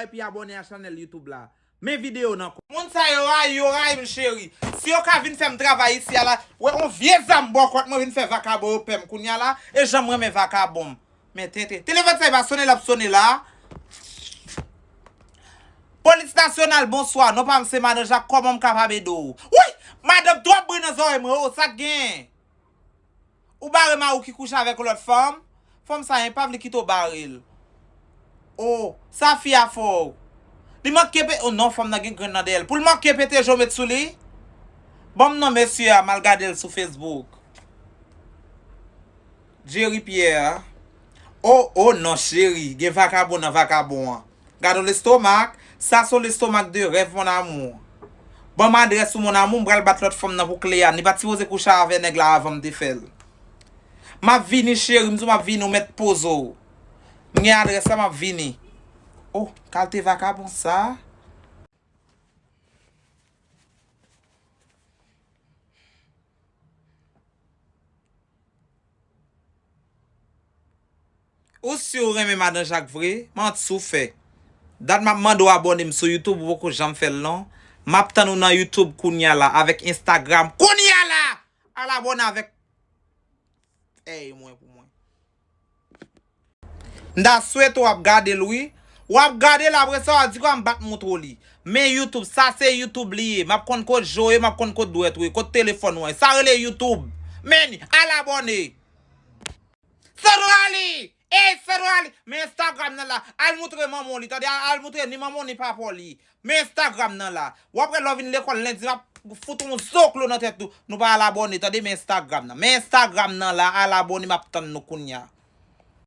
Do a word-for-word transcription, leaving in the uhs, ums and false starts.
epi abòne a chanèl YouTube la. Men videyo nan kò. Moun sa yo rayi, yo rayi m cheri. Si yo ka vin fè m travay isi a la, wè yon vye zam bò kòt mwen vin fè vakabon yo pè m kounya la, e jan m renmen vakabon m. Men tenten. Telefòn sa e pa sone l ap sone la. Polis nasyonal, bonswa. Non pa m se Madan Jak, kòman m kapab ede w? Wi! Madanm twòp bri nan zòrèy mwen, o, sa k genyen? Ou bare mari w ki kouche avèk yon lòt fanm? Fanm sa e pa vle kite w bare l. O, sa fi a fè w? Li manke pe, o non, fanm nan gen grenn nan dèyè l. Pou l manke pete je w met sou li? Ban m non mesye a, m al gade l sou Facebook. Jerry Pierre. O, o non cheri, gen vakabon nan vakabon an. Gad yon lestomak. Sa se yon lestomak de rèv, mon amour. Ban m adrès ou, mon amour, m pral bat lòt fanm nan pou kle a. Li pa t sipoze kouche avè nèg la avan m te fè l. M ap vini, cheri, m di w m ap vini, ou mèt poze w. M gen adrès la, m ap vini. O, kalte vakabon sa. Ou si w renmen Madan Jak vre? Manti w fè. Dat m ap mande w abòne m sou YouTube, ou poko janm fè l non. M ap tann ou nan YouTube kounya la, avèk Instagram. Kounya la! Al abòne avèk. Èy mwen pou mwen. M ta swete w ap gade l wi. W ap gade l apre sa w a di kwa m pa t montre w li. Men YouTube, sa se YouTube li ye. M ap konn kot je w ye, m ap konn kot dwèt ou ye, kot telefòn ou an ye. Sa rele YouTube. Men, al abòne. Sandra li! Ey, Sandra li! Men Instagram nan la. Al montre manman w li, tande? Al, al montre ni manman w ni papa w li. Men Instagram nan la. W ap wè lè w vin lekòl lendi, m ap fout yon zoklo nan tèt ou. Nou pa al abòne, tande? Men Instagram nan. Men Instagram nan la, al abòne, m ap tann nou kounya.